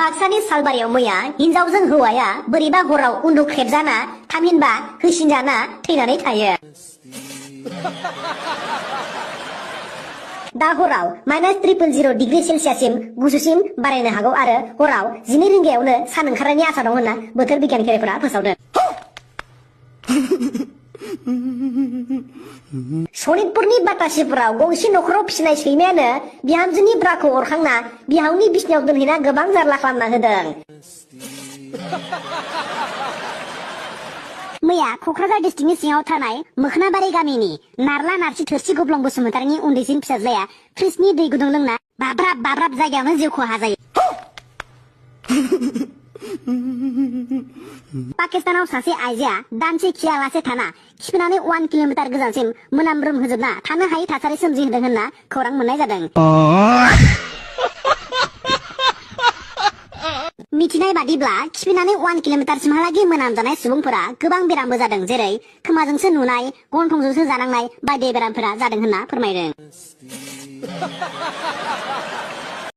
बाक्सानि सालबारियाव मैया हिनजावजों हौवाया बोरैबा हराव उन्दुख्रेबजाना थामहिनबा होसिनजाना थैनानै थायो। दा हराव -000 डिग्री सेल्सियाससिम गुसुसिम बारायनो हागौ आरो हराव 12 रिंगायावनो सान ओंखारनायनि आसा दं होनना बोथोर बिगियानगिरिफोरा फोसावदों। सनितपुरनि बातासिपुराव गंसे नखराव फिसिनाय सैमायानो बिहामजोनि ब्राखौ अरखांना बिहावनि बिसिनायाव दोनहैना गोबां जारला खालामना होदों। मैया कक्राझार डिस्ट्रिक्टनि सिङाव थानाय मोखोनाबारि गामिनि नारला नारसि थोरसि गब्लं बसुमतारिनि उन्दैसिन फिसाज्लाया फ्रिजनि दै गुदुं लोंना बाब्राब बाब्राब जायगायावनो जिउ खहा जायो। पाकिस्तानाव सासे आइजोआ दानसे खियालासे थाना खिफिनानै 1 किल'मिटार गोजानसिम मोनामब्रोम होजोबना थानो हायै थासारि सोमजिहोदों होनना खौरां मोननाय जादों। मिथिनाय बादिब्ला खिफिनानै 1 किल'मिटारसिमहालागै मोनामजानाय सुबुंफोरा गोबां बेरामबो जादों, जेरै खोमाजोंसो नुनाय, गन्थंजोंसो जानांनाय बायदि बेरामफोरा जादों होनना फोरमायदों।